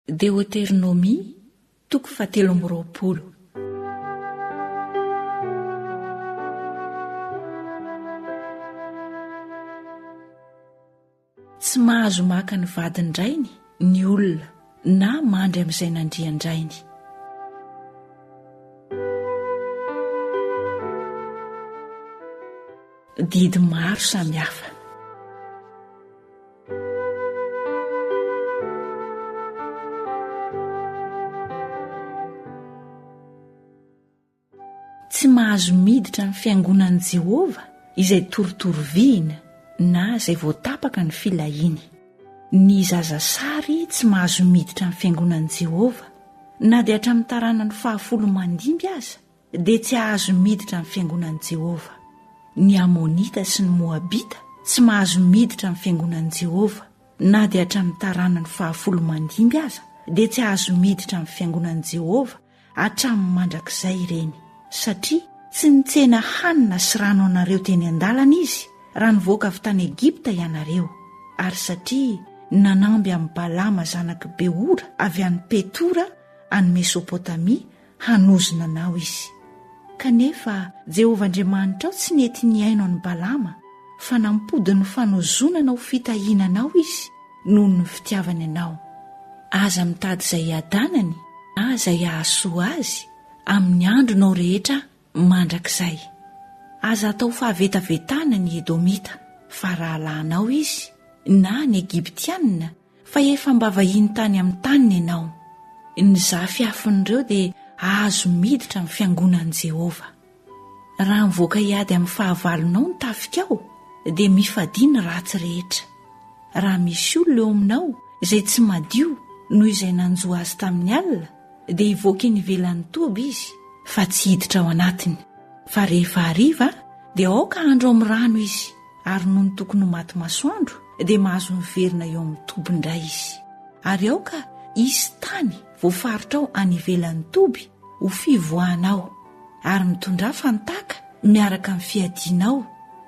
Deoteronomia, toko fahatelo amby 20. Tsy mahazo maka ny vadin-drainy ny olona na mandry amin'izay nandrian-drainy. Didy maro samihafa. Tsy mahazo miditra ny fiangonan'i Jehovah izay torotoro vihina na izay voatapaka ny filahiany. Ny zazasary tsy mahazo miditra ny fiangonan'i Jehovah, na dia hatramin'ny taranany fahafolo mandimby aza dia tsy hahazo miditra ny fiangonan'i Jehovah. Ny Amonita sy ny Moabita tsy mahazo miditra ny fiangonan'i Jehovah, na dia hatramin'ny taranany fahafolo mandimby aza dia tsy hahazo miditra ny fiangonan'i Jehovah hatramin'ny mandrakizay ireny, satria tsy nitsena hanina sy rano anareo teny an-dalana izy raha nivoaka avy tany Egypta ianareo, ary satria nanamby amin'i Balama zanak'i Beora avy any Petora any Mesopotamia hanozona anao izy. Kanefa Jehovah Andriamanitrao tsy nety nihaino an'i Balama, fa nampody ny fanozonana ho fitahiana anao izy noho ny fitiavany anao. Aza mitady izay hiadanany na izay hahasoa azy amin'ny andronao rehetra mandrakizay. Aza atao fahavetavetana ny Edomita, fa rahalahinao izy, na ny Egyptiana, Fa efa mba vahiny tany amin'ny taniny ianao. Ny zafiafin'ireo dia hahazo miditra amin'ny fiangonan'i Jehovah. Raha mivoaka hiady amin'ny fahavalonao ny tafikao, dia mifadia ny ratsy rehetra. Raha misy olona eo aminao izay tsy madio noho izay nanjo azy tamin'ny alina, dia hivoaka eny ivelan'ny toby izy, fa tsy hiditra ao anatiny. Fa rehefa hariva, dia aoka handro amin'ny rano izy. ary nony tokony ho maty masoandro dia mahazo miverina eo amin'ny toby indray izy. Ary aoka hisy tany voafaritrao any ivelan'ny toby ho fivoahanao, ary mitondrà fantàka miaraka amin'ny fiadianao,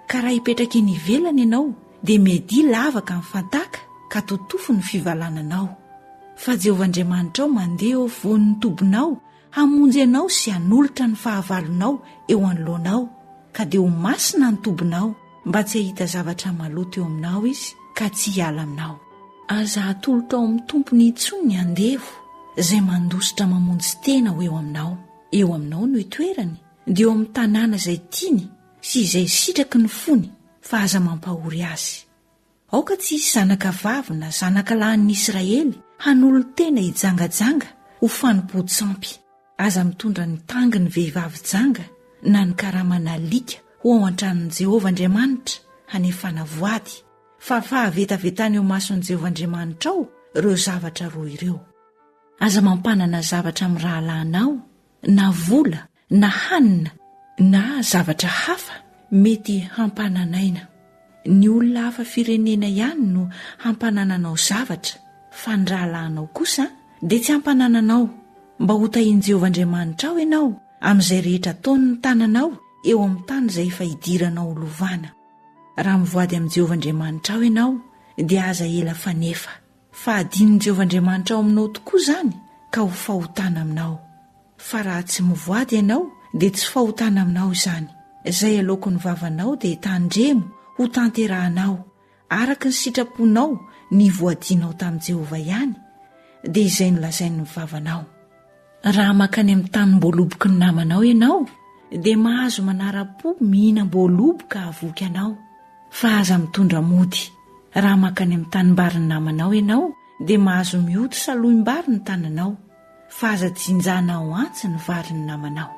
ka raha hipetraka eny ivelany ianao dia miadia lavaka amin'ny fantàka ka totofy ny fivalananao. Fa Jehovah Andriamanitrao mandeha eo afovoan'ny tobinao hamonjy anao sy hanolotra ny fahavalonao eo anoloanao, ka dia ho masina ny tobinao, mba tsy hahita zavatra maloto eo aminao izy ka tsy hiala aminao. Aza atolotra ao amin'ny tompony intsony ny andevo izay mandositra mamonjy tena ho eo aminao. Eo aminao no itoerany, dia eo amin'ny tanàna izay tiany sy izay sitraky ny fony, fa aza mampahory azy. Aoka tsy hisy zanaka vavy na zanaka lahin'ny Israely hanolo-tena hijangajanga ho fanompoan-tsampy. Aza mitondra ny tangin'ny vehivavy janga na ny karaman'alika ho ao an-tranon'i Jehovah Andriamanitra hanefana voady, fa fahavetavetana eo imason'i Jehovah Andriamanitrao ireo zavatra roa ireo. Aza mampanana zavatra amin'ny rahalahinao na vola na hanina na zavatra hafa mety hampananaina. Ny olona hafa firenena ihany no hampanananao zavatra, fa ny rahalahinao kosa dia tsy hampanananao, mba hotahian'i Jehovah Andriamanitrao ianao amin'izay rehetra ataon'ny tananao eo amin'ny tany izay efa hidiranao holovana. Raha mivoady amin'i Jehovah Andriamanitrao ianao, dia aza ela fanefa. Fa hadinon'i Jehovah Andriamanitrao aminao tokoa izany, ka ho fahotana aminao. Fa raha tsy mivoady ianao, dia tsy fahotana aminao izany. Izay aloaky ny vavanao dia tandremo ho tanterahanao, araka ny sitraponao nivoadianao tamin'i Jehovah ihany, dia izay nolazain'ny vavanao. Raha mankany amin'ny tanim-boaloboky ny namanao ianao, dia mahazo manara-po mihinam-boaloboka hahavoky anao, fa aza mitondra mody. Raha mankany amin'ny tanimbarin'ny namanao ianao, dia mahazo mioty salohim-bary ny tananao, fa aza jinjana ao antsy ny varin'ny namanao.